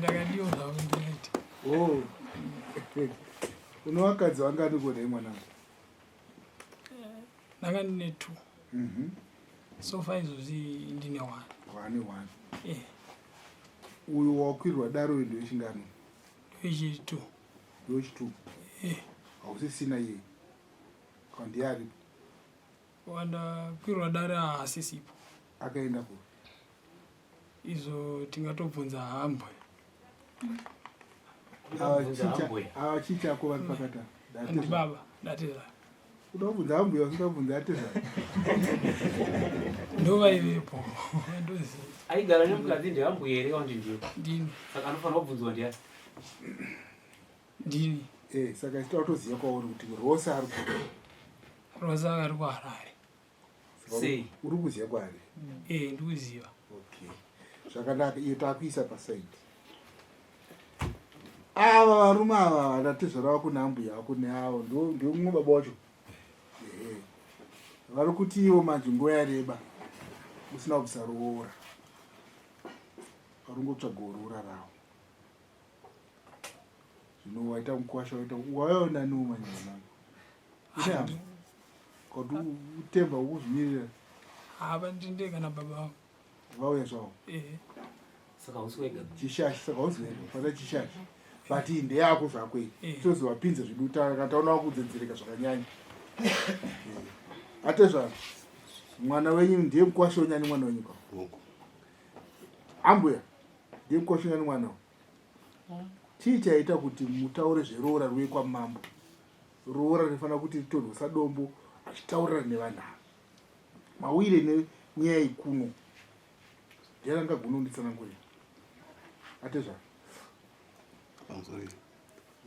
Ndakadiwa zvavo ndineti. Oh. Une vakadzi vangani ko nhai mwanangu? Ndanga ndine two. So far izvozvi ndine one. Wane one. Eh, Uyu wakwirwa dare uyu ndewechingani? ndewechi two. Ndewechi two. Eh, Hausisina iye. Kana ndiye aripo. Wandakwirwa dare haasisipo. Akaenda ku. Izvo tingatobvunza hambwe. Ava chii chako vari pakati apa? Ndibaba, ndatezvara. Kuda kubvunza ambuya usida kubvunza atezvara. Ndovaivepo. Ndoziva. Aigara nemukadzi ndeambuya here kana kuti ndiwe? Ndini. Saka anofanira kubvunzwa ndiani? Ndini. Eh, saka isu totoziva kwauri kuti Rosa ari ku. Rosa ari kuHarare. Saka Sei? Uri kuziva kwaari? Eh, ndikuziva. Okay. Zvakanaka, iyo takuisa pasaidi. Ava varume ava vanatezvara vako naambuya vako neavo ndiwo mumwe baba wacho. Ehe. Vari kuti ivo manje nguva yareba usina kubvisa roora. Vari kungotsvaga roora ravo. Zvino waita mukwasha waita waiona naniwo manje mwanangu. Une hama? Kuti utemba ukuzvimirira. Hava ndinde kana baba vangu. Vauya zvavo. Eh. Saka hausi wega. Chishashi saka hausi wega. Pana chishashi. But iyi ndeyako zvako iyi. Eh. Tozovapinza zvedu kana taona wakudzedzereka zvakanyanya. Eh. Atezvaro. Mwana wenyu ndiye mukwasha wenyu ani mwana wenyu ka? Ambuya ndiye mukwasha wenyu ani mwana. Chii chaita kuti mutaure zveroora ruye kwamambo? Roora rinofanira kuti ritorwe sadombo achitaurirana nevanhu ava. Mawire nenyaya ikuno. Ndiani angagona kunditsanangurira? Atezvara. Pamusoro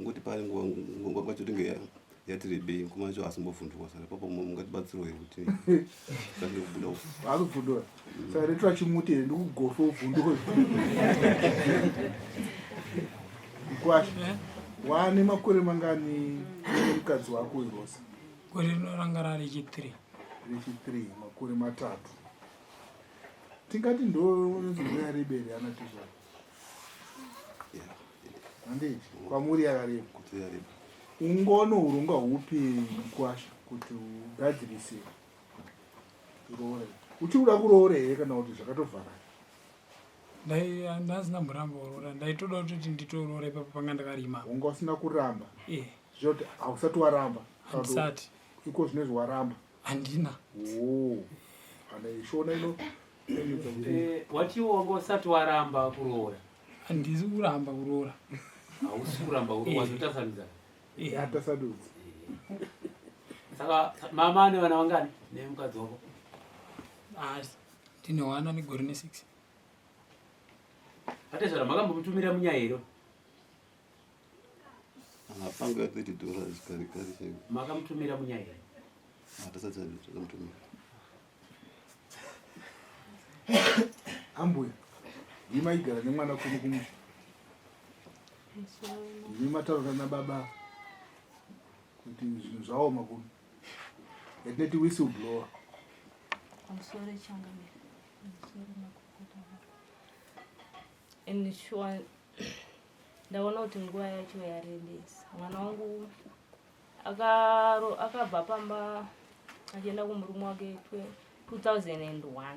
ngoti pane nguva nguva kwacho tinge yati rebei mukoma wacho asimbovhunduka saka ipapo mungatibatsirawo here kuti tange kubuda ufu Akuvhunduka. Saka retora chimuti here ndikugofe uvhunduke. Mkwasha. Eh? Wane makore mangani nemukadzi wako uyu Rosa? Gore rino ranga rari rechi3. Rechi3, makore matatu. Tingati ndo unonzi yarebere ana tezvara. Handiti kwamuri yakareba. Kuti yareba. Ungono hurongwa hupi mkwasha kuti ugadzirise roora? Uchiri kuda kuroora here kana kuti zvakatovharana? Ndai ndasina mburamba kuroora. Ndaitoda kutoti nditoroora ipapo panga ndakarima. Wanga usina kuramba. Eh. Zvoti hausati waramba. Handisati. Iko zvinezvi waramba. Handina. Oh. Ana ishona ino. Eh, watiwo wanga usati waramba kuroora. Handisi kuramba kuroora. Hausi kuramba kuroora, Eh. wazotasanudza. Eh. Atasanudza. Saka mama ane vana vangani nemukadzi wako? Ah, ndine wana negore ne6. Atezvara makambomutumira munyaya here? Pangu ya 30 dollars kare kare chaiko. Makamutumira munyaya here? Hatisati tamutumira. Ambuya, ndimi maigara nemwana kuno kumusha. Ndimi mataura nababa kuti zvinhu zvaoma kuno. Yatinoti whistle blower. Pamusoro changamire. Pamusoro makukota. And sure ndaona kuti nguva yacho yarebesa. Mwana wangu akaro akabva pamba achienda kumurume wake 2001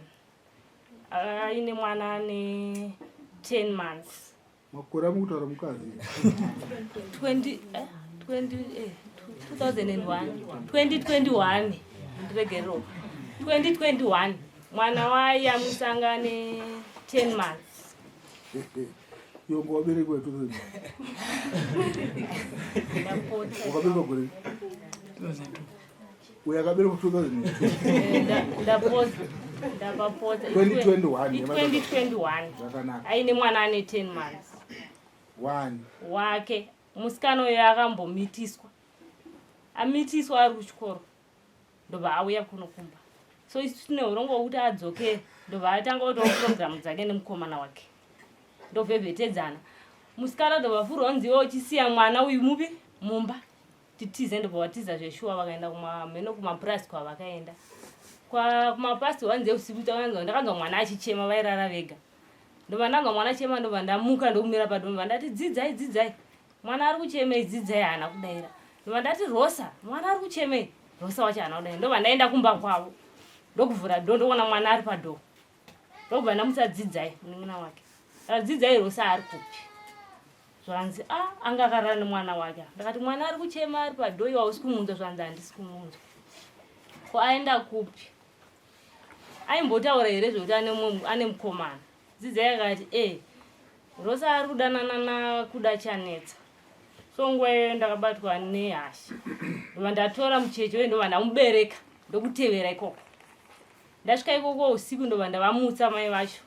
aine mwana ane 10 months. Makore amukutaura mukadzi. 20 eh, 20 eh, 2001 2021 ndiregerero 2021 mwana waiyamwisanga ane 10 months. Yongo waberekwa 2001. Ndapota. Wakaberekwa gore 2002. Uyo akaberekwa 2002. Ndapota. Ndapapota. 2021. 2021. Zvakanaka. Aine mwana ane 10 months. One. Wake. Musikana uyo akambomitiswa. Amitiswa ari kuchikoro. Ndobva auya kuno kumba. So isu tine urongwa hwekuti adzoke ndobva atanga kuitawo program dzake nemukomana wake. Ndovhevhetedzana. Musikana ndobva vhurwa nziwe uchisiya mwana uyu mupi mumba. Titize ndobva vatiza zveshuwa vakaenda kumamheno kumapurasi kwavakaenda. Kwa kumapurasi wanze usiku takanzwa ndakanzwa mwana achichema vairara vega. Ndobva ndanga mwana chema, ndobva ndamuka ndokumira padoo, ndobva ndati dzidzai, dzidzai, mwana ari kuchemei, dzidzai. Haana kudaira. Ndobva ndati Rosa, mwana ari kuchemei. Rosa wacho haana kudaira. Ndobva ndaenda kumba kwavo, ndokuvhura dhoo, ndokuona mwana ari padhoo. Ndokubva ndamutsa dzidzai, munin'ina wake. Dzidzai, Rosa ari kupi? Zvanzi a anga akarara nemwana wake. Ndakati mwana ari kuchema ari padhoo, iwe hausi kumunzwa? Zvanzi handisi kumunzwa. Ko aenda kupi? Aimbotaura here zvekuti ane mukomana? Dzidzai akati e Rosa ari kudanana naKuda Chanetsa. So nguva iyoyo ndakabatwa nehasha, ndobva ndatora mucheche uye ndobva ndamubereka, ndokutevera ikoko. Ndasvika ikoko usiku, ndobva ndavamutsa mai vacho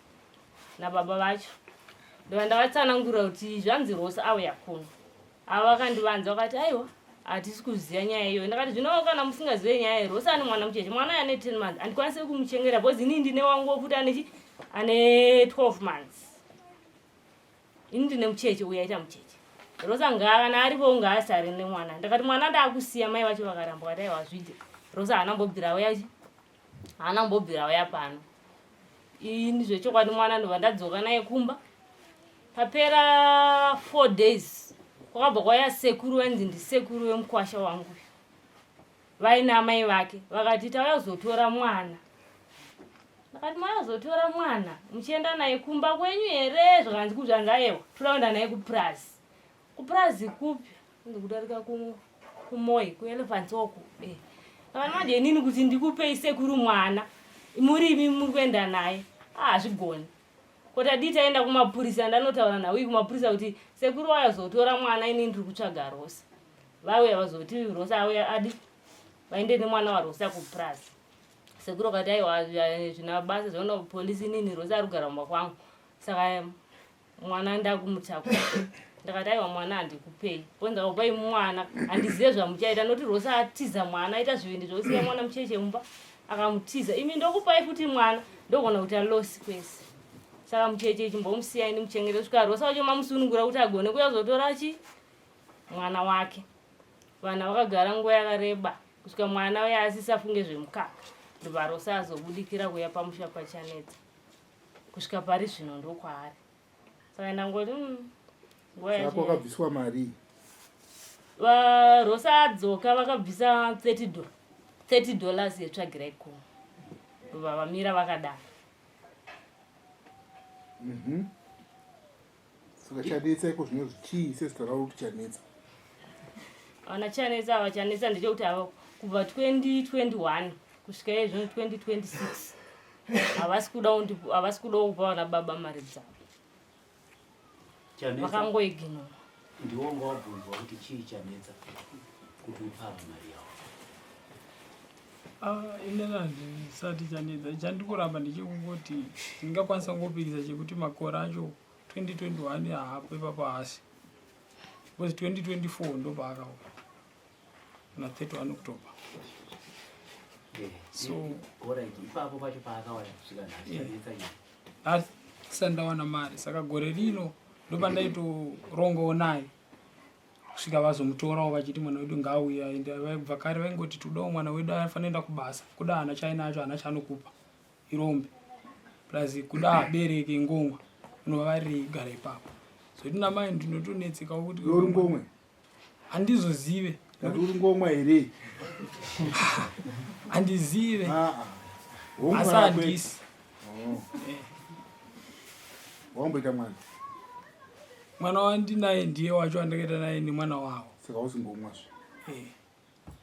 nababa vacho, ndobva ndavatsanangurira kuti zvanzi Rosa auya kuno. Ava vakandivanza, vakati aiwa, hatisi kuziva nyaya iyoyo. Ndakati zvino kana musingazive nyaya iyi, Rosa ane mwana mucheche, mwana uyo ane 10 months, handikwanisi kumuchengeta because inini ndine wangu futi anechi ane 12 months. Ini ndine mucheche uyu aita mucheche. Rosa ngaa kana aripo ngaasare nemwana. Ndakati mwana ndaakusiya. Mai vacho vakaramba, vakati aiwa, hazviite, Rosa haana mbobvira auya chi haana kumbobvira auya pano. Ini zvechokwadi mwana ndobva ndadzoka naye kumba. Papera 4 days kwakabva kwauya sekuru, vainzi ndisekuru vemukwasha wangu, vaina amai vake. Vakati tauya kuzotora mwana. Ndakati mauya kuzotora mwana muchienda naye kumba kwenyu here? Zvakanzi kuzvanzi ayewa, toda kuenda naye kupurazi. Kupurazi kupi? Ndikudarika kuMoi, kuElephants oku. Ndakati manje inini kuti ndikupei sekuru mwana, muri imi muri kuenda naye, hazvigoni. Ko tadii taenda kumapurisa? Ndanotaura nhau iyi kumapurisa kuti sekuru vayazotora mwana, inini ndiri kutsvaga Rosa. Vauya vazoti Rosa auya, adi vaende nemwana waRosa kupurazi. Sekuru akati aiwa, zvina basa zvaona polisi, inini Rosa ari kugara mumba kwangu, saka mwana ndakumutakura. Ndakati aiwa, mwana handikupei, ponza kupai mwana handizive zvamuchaita, noti Rosa atiza mwana, aita zvivindi zvekusiya mwana mucheche mumba akamutiza. Imi ndokupai futi mwana, ndogona kuita loss kwese. Saka mucheche chimbomusiyai ndimuchengete kusvika Rosa wacho mamusunungura kuti agone kuya kuzotora chi mwana wake. Vanhu vakagara nguva yakareba kusvika mwana uya asisafunge zvemukaka, ndobva Rosa azobudikira kuya pamusha paChanetsa. Kusvika pari zvino ndokwaari. Saka ndangoti nguva yacho. Saka kwakabviswa mari? Rosa adzoka vakabvisa $30 yetsvagirai kuno, ndobva vamira vakadaro. Saka chanetsa iko zvino chii, sezita ravo kuti Chanetsa? Vana Chanetsa ava, chanetsa ndechekuti ava kubva 2021 kusvika iye zvino 2026 havasi kudawo kupa vana baba mari dzavo. Chanetsa Vakangoignora. Ndiwo wanga wabvunzwa kuti chii chanetsa kuti upave mari yavo? Ah, inini handisati chanetsa. Chandikuramba ndechekungoti ndingakwanisa kungopikisa chekuti makore acho 2021 haapo ipapo haasi, because 2024 ndopaakauya na 31 October. Alright, ipapo pacho paakauya kusvika nhasi, chanetsa chii? Asati ndawana mari, saka gore rino ndopandaitorongawo naye kusvika vazomutorawo vachiti mwana wedu ngaauye aende. Kubva kare vaingoti todawo mwana wedu, anofanira enda kubasa. Kuda haana chainacho, haana chaanokupa, irombe, plus kuda abereke ngomwa unovavarire igara ipapo. So tina mai ndinotonetsekawo kuti Uri ngomwe? Handizozive. Ndati uri ngomwa here? Handizive. Ah, ah. Hongu asi kana kwete? Handisi. Oh. Wakamboita mwana? Mwana wandinaye ndiye wacho wandakaita naye nemwana wavo. Saka usi ngomwazve? Eh.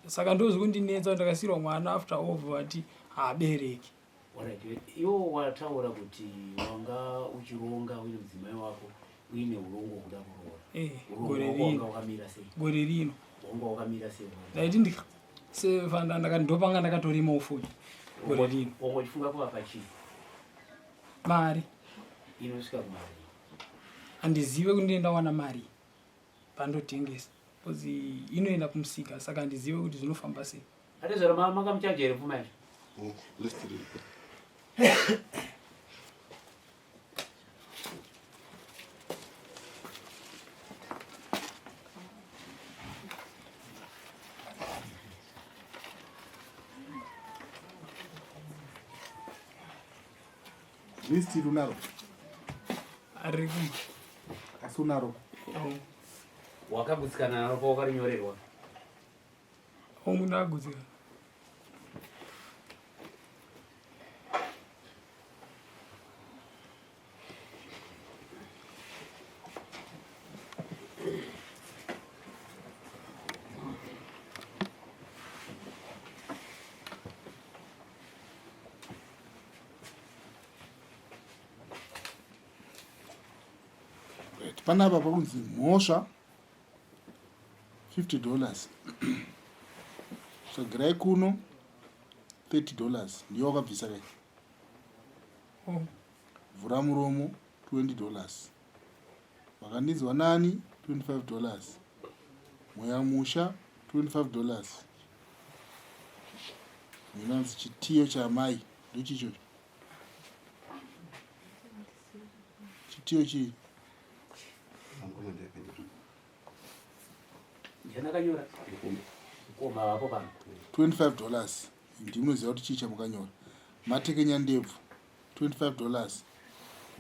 Saka ndozvikundinetsa kuti ndakasiyirwa mwana, after all vati haabereki. Alright, iwo wataura kuti wanga uchironga uine mudzimai wako, uine urongo hwekuda kuroora. Urongo gore hwako wanga rino. wakamira sei? Gore rino. Wanga wakamira sei? Ndaiti ndikasevanda, ndakati ndopanga ndakatorimawo futi gore rino. Wanga uchifunga kuvapa chii? Mari. Inosvika kumari? Handizive kuti ndine ndawana mari pandotengesa, because inoenda kumusika, saka handizive kuti zvinofamba sei. Atezvaro, makamuchaja here pfuma yacho? List iripo. List iri unaro? Riri kumba. Asi unaro? Wakagutsikana naro pawakarinyorerwa? Hongu, ndakagutsikana. Right. Panapa pakunzi mhosva 50 dollars tsvagirai kuno 30 dollars ndiyo wakabvisa kai Oh. Vhura muromo 20 dollars makandinzwa nani 25 dollars mweya musha 25 dollars inonzi chitiyo chamai ndochicho chitiyo chii Ndiani Mukoma vapo pano. 25 dollars ndinoziva kuti chii chamukanyora matekenya ndebvu 25 dollars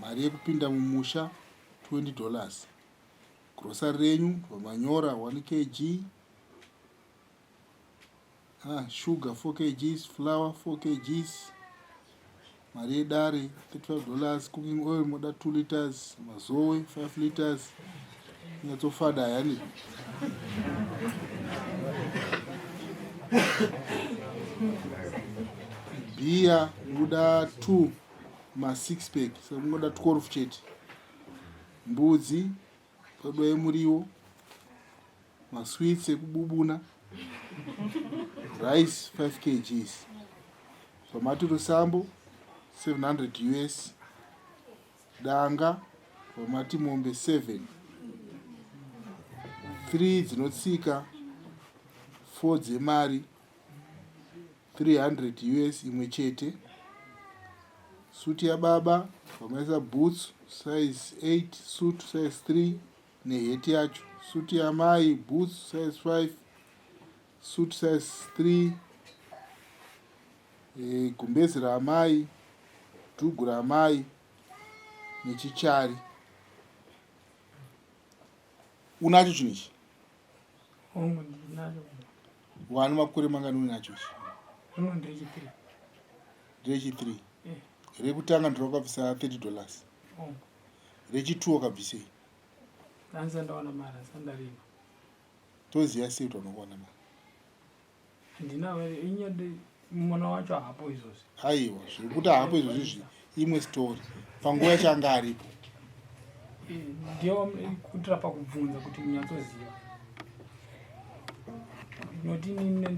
mari yekupinda mumusha 20 dollars grocery renyu vamanyora 1 kg ah, sugar 4 kgs flour 4 kgs mari yedare 35 dollars cooking oil moda 2 liters mazowe 5 liters nyatsofada yani bhiya muda 2 ma 6 pack saka mungoda 12 chete mbudzi padwa yemuriwo masweets ekububuna rice 5 kgs pamati rusambo 700 us danga pamati mombe 7 3 dzinotsika 4 dzemari 300 us imwe chete suti yababa pamaisa boots size 8 suit size 3 neheti yacho suti yamai boots size 5 suit size 3 e, gumbezi raamai dhugu raamai nechichari unacho chinhu ichi Hongu, ndinacho. Wani makore mangani unacho ichi? Rino nderechi3. Nderechi3? Eh. Rekutanga ndirakabvisa 30 dollars. Hongu. Rechi2 wakabvisei? Ndandisati ndawana mari, asati ndarima. Toziva sei kuti wanokuwana mari? Handina inyade mwana wacho haapo izvozvi. Aiwa, zvekuti haapo izvozvi izvi imwe story. Panguva yacho anga aripo. Ndiyo kuitira pakubvunza kuti munyatsoziva. Noti inini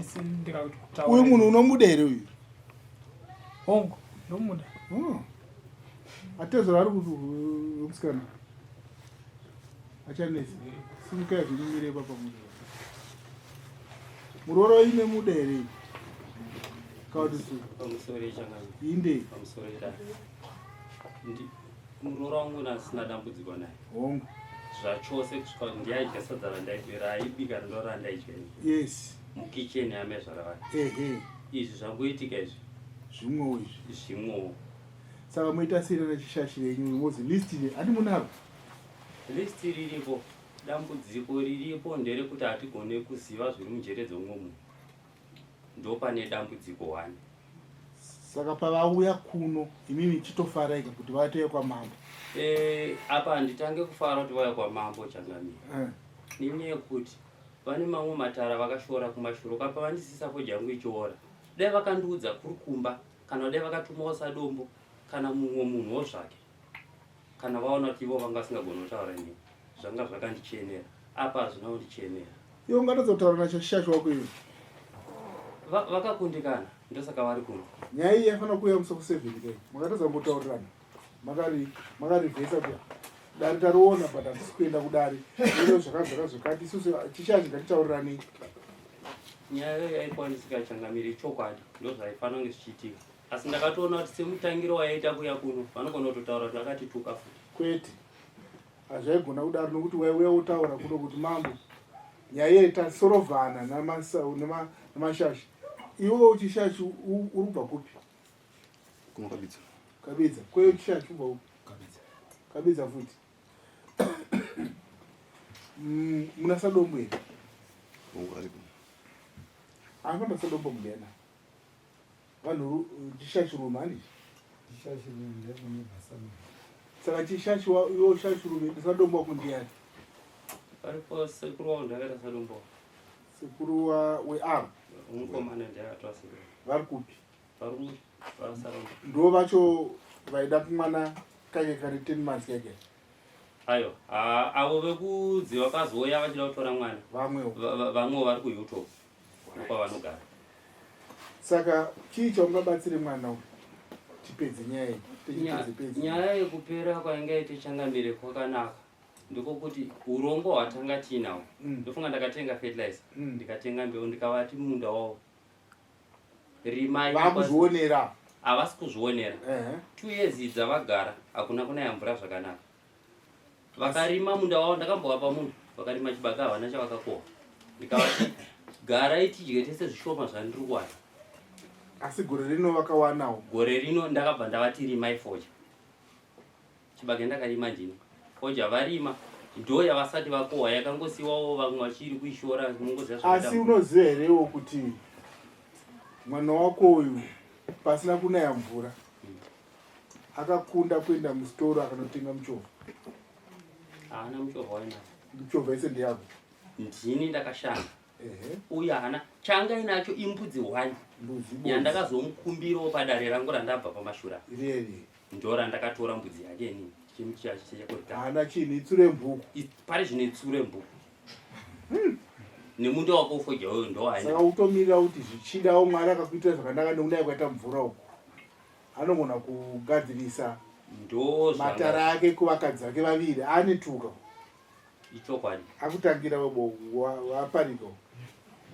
ndikataura. Uyu munhu unomuda here uyu? Hongu, ndomuda. Oh. Atezvara ari kuti musikana. Achanetsa. Simukai zvinumire papa munhu. Muroora ine muda here? Kaudi su. Pamusoro yechangano. Inde. Pamusoro yedare. Ndi muroora wangu asina dambudziko naye. Hongu. Zvachose kusvika ndiaidya sadza randaidya raaibika ndo randaidya. Yes. Mukicheni yamezvara vake. Ehe. Izvi zvangoitika izvi. Zvimwewo izvi. Zvimwewo. Saka moita sei nana chishashi venyu mozi list iri handi munaro? List riripo. Dambudziko riripo nderekuti hatigone kuziva zviri munjere dzeumwe munhu. Ndopane dambudziko one. Saka pavauya kuno imimi chitofaraika kuti vatouya kwamambo. Eh, apa handitange kufara kuti vauya kwamambo changamire. Eh. Nenyaya yekuti vane mamwe matara vakashora kumashuro kapa vandisisa fodya yangu ichiora. Dai vakandiudza kuri kumba kana dai vakatumawo sadombo kana mumwe munhuwo zvake kana vaona kuti ivo vanga vasingagoni kutaura neni zvanga zvakandichenera apa hazvina kundichenera. Iwe ungatadza kutaura nachashashi wako iwe? Vakakundikana ndosaka vari kuno. Nyaya iyi yaifanira kuuya musi kuseven kai makatadza kutaurirana makari makarivhesa kuya dare tariona but hatisi kuenda kudare iro zvakati zvakati zvakati isusu chishashi ngatitauriranei. Nyaya iyoyo yaikwanisika changamire ichokwadi ndozvaifanira kunge zvichiitika asi ndakatoona kuti semutangiro wayaita kuya kuno vanogona kutotaura kuti vakatituka futi. Kwete hazvaigona kudaro nokuti waiuya wotaura kuno kuti mambo nyaya iye tasorovhana namashashi iwe uchishashi uri kubva kupi? Kuno Kabidza. Kabidza. Kweyo chishashi ubva kupi? Kabidza. Kabidza futi. Mm, muna sadombo here? Hongu ariko. Anoda sadombo mugena. Vanhu chishashirume handiti? Chishashirume ndiye sadombo. Saka chishashi iwo shashirume sadombo wako ndiyani? Aripo sekuru wangu ndakaita sadombo. Sekuru wa weavo. Mukomana ndiye akatova sekuru. Vari kupi? Vari vasadombo. Ndo vacho vaida kumwana kake kari 10 months kake. Aiwa, avo vekudzi vakazouya vachida kutora mwana. Vamwewo. Vamwewo vari kuUtah. Ndokwavanogara. Saka chii chaungabatsire mwana uyu? Tipedze nyaya iyi. Tichipedze pedze. Nyaya yekupera kwaingaite changamire kwakanaka. Ndiko kuti urongwa hwatanga tiinawo. Ndofunga ndakatenga fertilizer, ndikatenga mbeu ndikavati munda wavo. Rimai. Vakuzvionera. Havasi kuzvionera. 2 years idzi vagara hakuna kunaya mvura zvakanaka. Vakarima munda wavo ndakambovapa munda vakarima chibage havana chavakakohwa. Ndikavati garai tidye tese zvishoma zvandiri kuwana. Asi gore rino vakawanawo. Gore rino ndakabva ndavati rimai fodya. Chibage ndakarima ndini. Fodya varima ndo yavasati vakohwa yakangosiwawo vamwe vachiri kuishora mungoziva zvakaita. Asi unoziva herewo kuti mwana wako uyu pasina kunaya mvura akakunda kuenda musitoro akanotenga muchovha. Haana muchovha wainawo. Muchovha yese ndeyako. Ndini ndakashanda. Uye haana changa inacho imbudzi one yandakazomukumbirawo padare rangu randabva pamashura. Ndo randakatora mbudzi yake inini chimuchiachichekurita. Haana chinhu itsuro yembuku. Pari zvino itsuro yembuku. Nemunda wako ufodya uyo ndo haina. Saka utomirira kuti zvichidawo Mwari akakuitira zvakanaka nekudai kwaita mvura uku. Anogona kugadzirisa ndo matara ake kuvakadzi vake vaviri ane tuka. Ichokwadi. Akutangira waparika.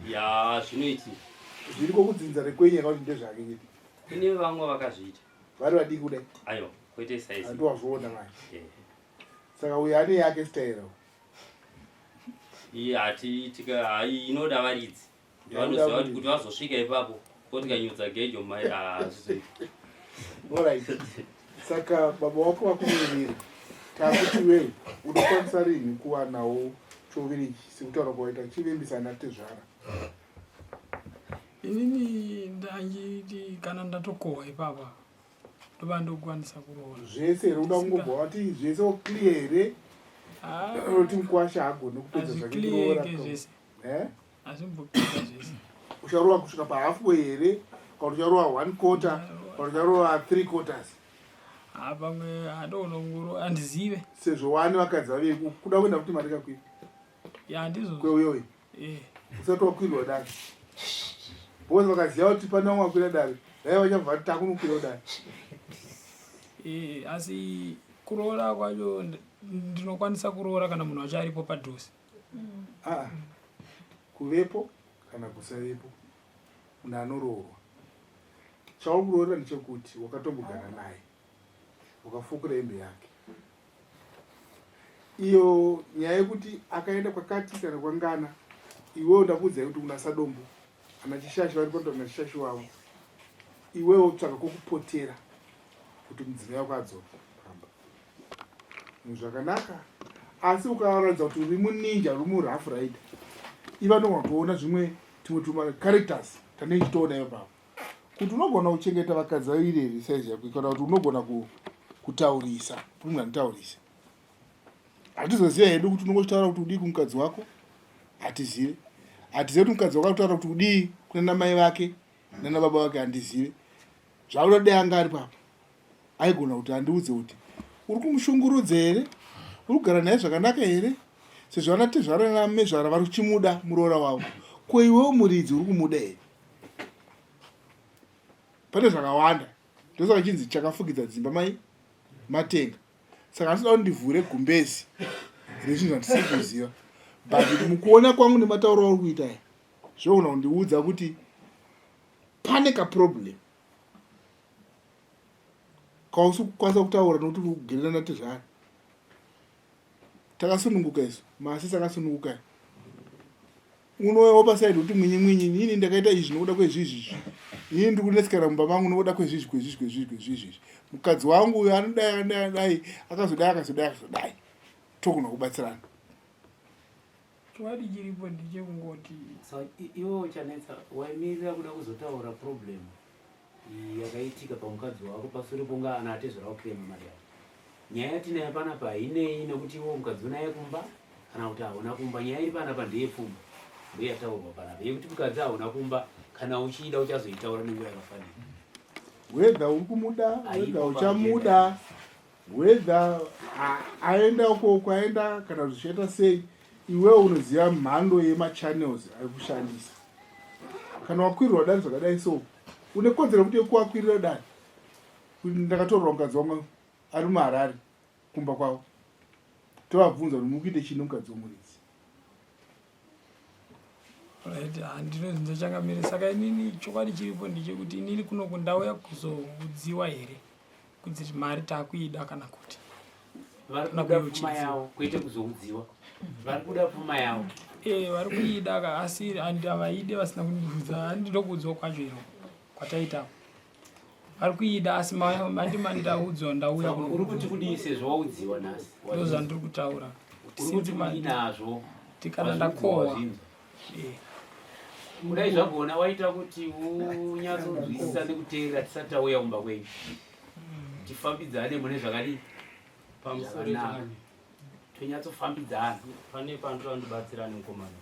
Ya zvinoiti. Zviriko kudzinza rekwenyu yakakuti ndezvake chete. Kune vamwe vakazviita. Vari vadiki kudai. Aiwa, kwete size. Andiwazviona manje. Saka uyu ane yake style. Iye hati tika hai inoda varidzi. Vanoziva kuti kuti vazosvika ipapo kotikanyudza gejo mai hazvizoiti. Alright. Saka baba wako vakumirira. Takuti iwewe unokwanisa rinhi kuwanawo choviri ichi sekutaura kwawaita chivimbisa ana tezvara. Inini ndangiti kana ndatokohwa ipapa ndova ndokwanisa kuroora. Zvese here uda kungobva wati zvese oclear here? Unoti mukwasha haagoni kupedza zvake kuroora. Zvese. Eh? Hazvimbopedza zvese. Ucharova kusvika pahalfway here? Kana ucharova one quarter, kana ucharova three quarters. Ha pamwe handonongoro handizive. Sezvo wani vakadzi vaviri kuda kuenda kuti mari kakwira. Ya ndizvo. Kweuyoyo. Eh. Usati wakwirwa dare. Because vakaziva kuti pane vamwe vakwira dare, dai vachabva vati takunokwira dare. Eh, asi kuroora kwacho ndinokwanisa kuroora kana munhu wacho aripo padhuze. Ah, kuvepo kana kusavepo munhu anoroorwa. Chauri kuroorera ndechekuti wakatombogara naye ukafukura hembe yake. Iyo nyaya yekuti akaenda kwakati kana kwangana, iwewo ndakuudzai kuti una sadombo ana chishashi vari kuenda kuna chishashi wavo, iwewo tsvaka kwokupotera kuti mudzimai wako adzoke pamba zvakanaka. Asi ukaratidza kuti uri muninja, uri murough rider, iva unogona kutoona zvimwe tumwe tuma characters tanenge tichitoona ipapo kuti unogona kuchengeta vakadzi vaviri here size yako, kana kuti unogona kutaurisa kuti munhu anotaurisa. Hatizoziva hedu kuti unongochitaura kuti udii kumukadzi wako, hatizive. Hatizive kuti mukadzi wako akutaura kuti udii kuna namai vake nana baba vake, handizive. Zvakuda dai anga ari papa aigona kuti andiudze kuti uri kumushungurudza here, uri kugara naye zvakanaka here, sezvo ana tezvara namezvara vari kuchimuda muroora wavo, ko iwewo muridzi uri kumuda here? Pane zvakawanda, ndosaka chinzi chakafukidza dzimba mai matenga. Saka handisida kuti ndivhure gumbezi rezvinhu zvandisiri kuziva, but mukuona kwangu nematauro auri kuita aya zvinogona kundiudza kuti pane kaproblem kausi kukwanisa kutaura nokuti kugerera natezvara. Takasununguka isu, masisi akasununguka. Unouyawo pasaidi kuti mwinyi mwinyi, inini ndakaita izvi nokuda kwezvizvi izvi, inini ndiri kunetsekana mumba mangu nokuda kwezvizvi kwezvizvi kwezvizvi kwezvizvi izvi, mukadzi wangu uyo anodai anodai anodai akazodai akazodai akazodai, togona kubatsirana. Chokwadi chiripo ndechekungoti So iwe uchanetsa waimirira kuda kuzotaura problem yakaitika pamukadzi wako pasure ponga ana atezvara kuclaima mari yako. Nyaya yatinayo panapa hainei nekuti iwe mukadzi unaye kumba kana kuti hauna kumba. Nyaya iri panapa ndeyepfuma ndoyataurwa panapa yekuti mukadzi hauna kumba kana uchiida uchazoitaura nenguva yakafanira. Whether uri kumuda, whether uchamuda, whether aenda uko kwaenda kana zvichaita sei, iwewe unoziva mhando yemachannels ari kushandisa. Kana wakwirirwa dare zvakadai so, une kodzero kuti yekuwakwirira dare. Kuti ndakatorerwa mukadzi wangu ari muHarare kumba kwavo. Tovabvunza kuti muri kuita chii nemukadzi wemuridzi. Right, handinozvinza changamire. Saka inini chokwadi chiripo ndechekuti inini kunoku ndauya kuzoudziwa here kuti mari takuida kana kuti vari kuda pfuma yavo kwete kuzoudziwa vari kuda pfuma yavo eh vari kuida ka asi havaide vasina kundiudza handinokuudzwa kwacho iro kwataita vari kuida asi mandima ndaudzwa ndauya uri kuti kudii sezvo waudziwa nhasi ndo zvandiri kutaura kuti nazvo tikana ndakohwa eh. kudai zvagona waita kuti unyatsonzwisisa nekuteerera tisati tauya kumba kwenyu tifambidzane mune zvakadii pamusoro tonyatsofambidzana pane panotoda ndibatsirane mukomana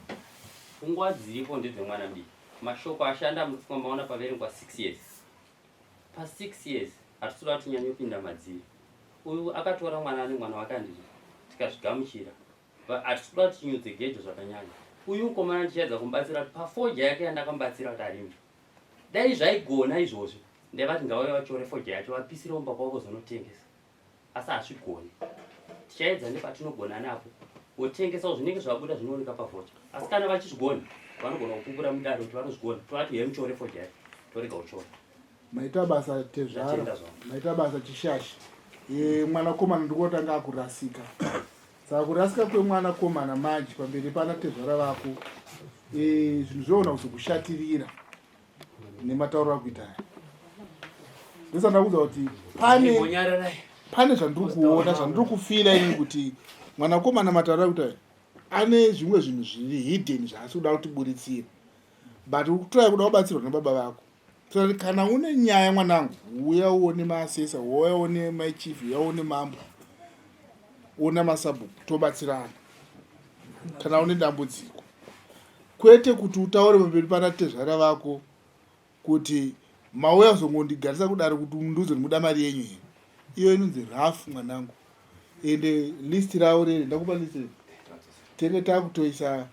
pfungwa dziripo ndedzemwana mudiki mashoko ashanda mupfungwa maona paverengwa 6 years pa 6 years hatisi kuda kuti tinyanyopinda madziri uyu akatora mwana ane mwana wake andizvo tikazvigamuchira hatisi kuda kuti tinyudze gejo zvakanyanya uyu mukomana ndichaedza kumubatsira kuti pafoja yake yandakamubatsira kuti arime dai zvaigona izvozvi ndaivati ngavauye vachore foja yacho vapisire kumba kwavo vozonotengesa asi hazvigoni tichaedza nepatinogona napo votengesawo zvinenge zvabuda zvinooneka pavocha asi kana vachizvigona vanogona kupupura mudare kuti vanozvigona tovati huye muchore foja yacho torega kuchora maita basa tezvara maita basa chishashi e, mwanakomana ndikotanga akurasika saka kurasika kwemwanakomana manje pamberi pana tezvara vako e, zvinhu zvoona kuzokushatirira nematauro akuita aya ndosanda kuudza kuti pane pane zvandiri kuona zvandiri kufila ini kuti mwanakomana matauro akuita aya ane zvimwe zvinhu zviri hidden zvaasi kuda kutiburitsira but uri kutraya kuda kubatsirwa nababa vako so kana une nyaya mwanangu uya uone maasesa uya uone maichief uya uone mambo ona masabhuku tobatsirana kana une dambudziko kwete kuti utaure pamberi pana tezvara vako kuti mauya kuzongondigarisa kudare kuti mundiudze kuti muda mari yenyu here iyo inonzi rough mwanangu ende list ravo rere ndakupa list rere tenge takutoisa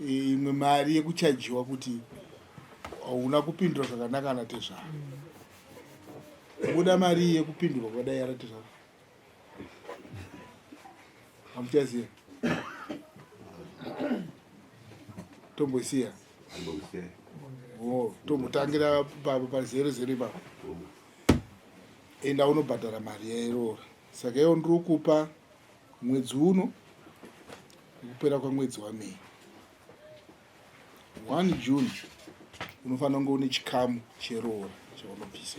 e, imwe mari yekuchajiwa kuti hauna kupindura zvakanaka ana tezvara muda mari yekupindurwa kwadai ana tezvara hamuchaziva tombosiya oh, tombotangira pazero zero ipapo enda unobhadhara mari yairoora saka iwo ndiri kupa mwedzi uno kupera kwamwedzi wamay 1 June unofanira kunge une chikamu cheroora chaunobvisa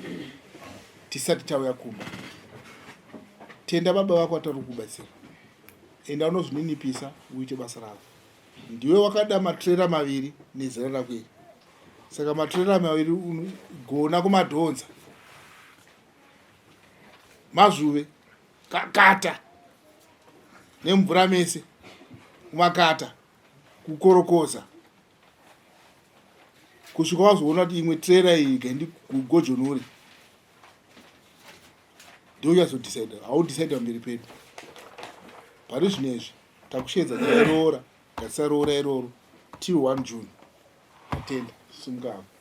tisati tauya kumba. Tenda baba vako atari kukubatsira, enda unozvininipisa uite basa rako. Ndiwe wakada matrera maviri nezera rako iri, saka matrera maviri unogona kumadhonza mazvuve kakata nemvura mese kumakata kukorokoza kusvika wazoona kuti imwe trailer iyi gaindikugojonore ndouchazodecide haudecide pamberi pedu pari zvino izvi takusheedza nyaya roora gatisaroora iroro till 1 june atenda simuka hako.